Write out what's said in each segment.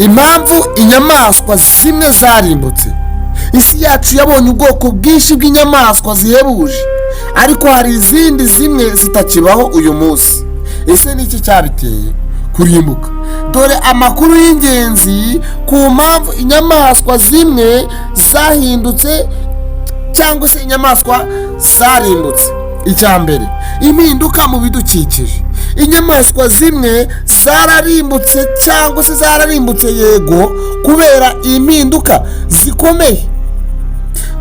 Impamvu inyamaswa zimwe zarimbutse. Isi yacu yabonye ubwoko bwinshi bw'inyamaswa zihebuje, ariko hari izindi zimwe zitakibaho uyu munsi. Ese ni iki cyabiteye kurimbuka? Dore amakuru y'ingenzi ku mpamvu inyamaswa zimwe zahindutse cyangwa se inyamaswa zarimbutse. Icya mbere, impinduka mu bidukikije. Inyamaswa zimwe zararimbutse cyangwa se zararimbutse, yego, kubera impinduka zikomeye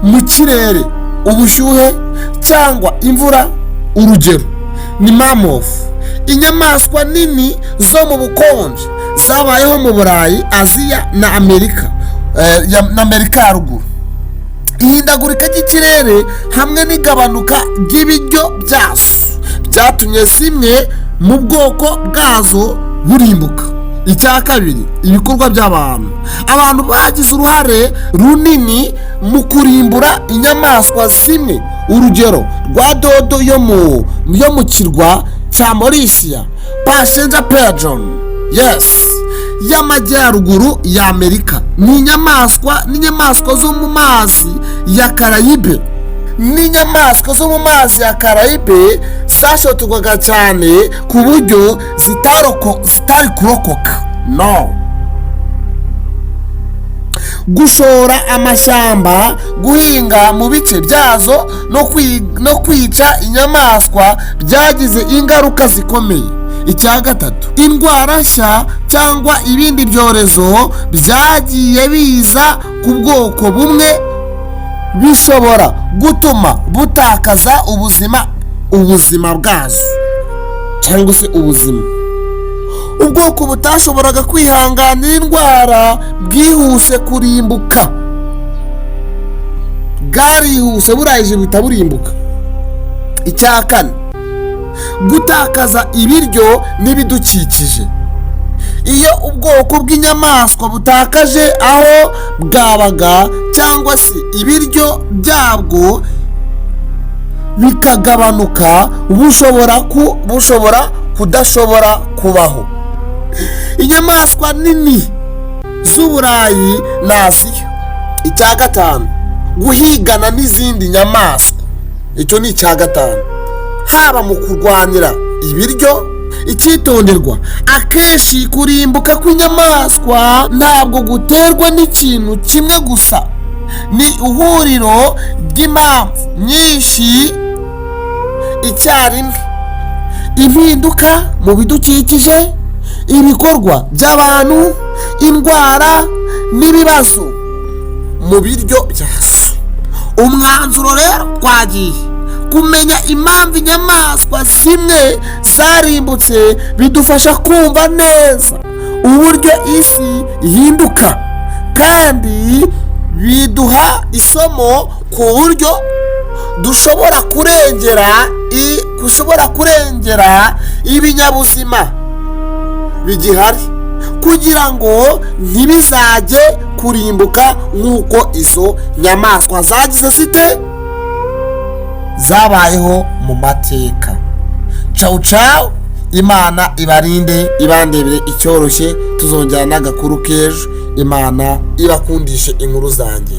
mu kirere, ubushyuhe cyangwa imvura. Urugero ni mammoth, inyamaswa nini zo mu bukonje zabayeho mu Burayi, Aziya na Amerika na Amerika ya Ruguru. Ihindagurika ry'ikirere hamwe n'igabanuka ry'ibiryo byazo byatumye zimwe mu bwoko bwazo burimbuka. Icya kabiri, ibikorwa by'abantu. Abantu bagize uruhare runini mu kurimbura inyamaswa zimwe. Urugero rwa dodo yo mu kirwa cya Mauritius, passenger pigeon, yes, y'amajyaruguru ya Amerika, ni inyamaswa n'inyamaswa zo mu mazi ya Karayibe, n'inyamaswa zo mu mazi ya Karayibe zashotorwaga cyane ku buryo zitari kurokoka. No gushora amashyamba, guhinga mu bice byazo no kwica inyamaswa byagize ingaruka zikomeye. Icya gatatu, indwara nshya cyangwa ibindi byorezo byagiye biza ku bwoko bumwe bishobora gutuma butakaza ubuzima bwazo cyangwa se ubuzima. Ubwoko butashoboraga kwihanganira indwara bwihuse kurimbuka, bwarihuse, burangije buhita burimbuka. Icya kane, gutakaza ibiryo n'ibidukikije. Iyo ubwoko bw'inyamaswa butakaje aho bwabaga cyangwa se ibiryo byabwo bikagabanuka, bushobora kudashobora kubaho. Inyamaswa nini z'Uburayi na Aziya. Icya gatanu, guhigana n'izindi nyamaswa. Icyo ni icya gatanu, haba mu kurwanira ibiryo. Icyitonderwa: akenshi kurimbuka kw'inyamaswa ntabwo guterwa n'ikintu kimwe gusa, ni ihuriro ry'impamvu nyinshi icyarimwe: impinduka mu bidukikije, ibikorwa by'abantu, indwara n'ibibazo mu biryo byazo. Umwanzuro rero twagiye kumenya impamvu inyamaswa zimwe zarimbutse bidufasha kumva neza uburyo isi ihinduka, kandi biduha isomo ku buryo dushobora kurengera ibinyabuzima bigihari kugira ngo ntibizajye kurimbuka nk'uko izo nyamaswa zagize zite zabayeho mu mateka. Cawu cawu, Imana ibarinde, ibandebere icyoroshye. Tuzongera n'agakuru k'ejo. Imana ibakundishe inkuru zanjye.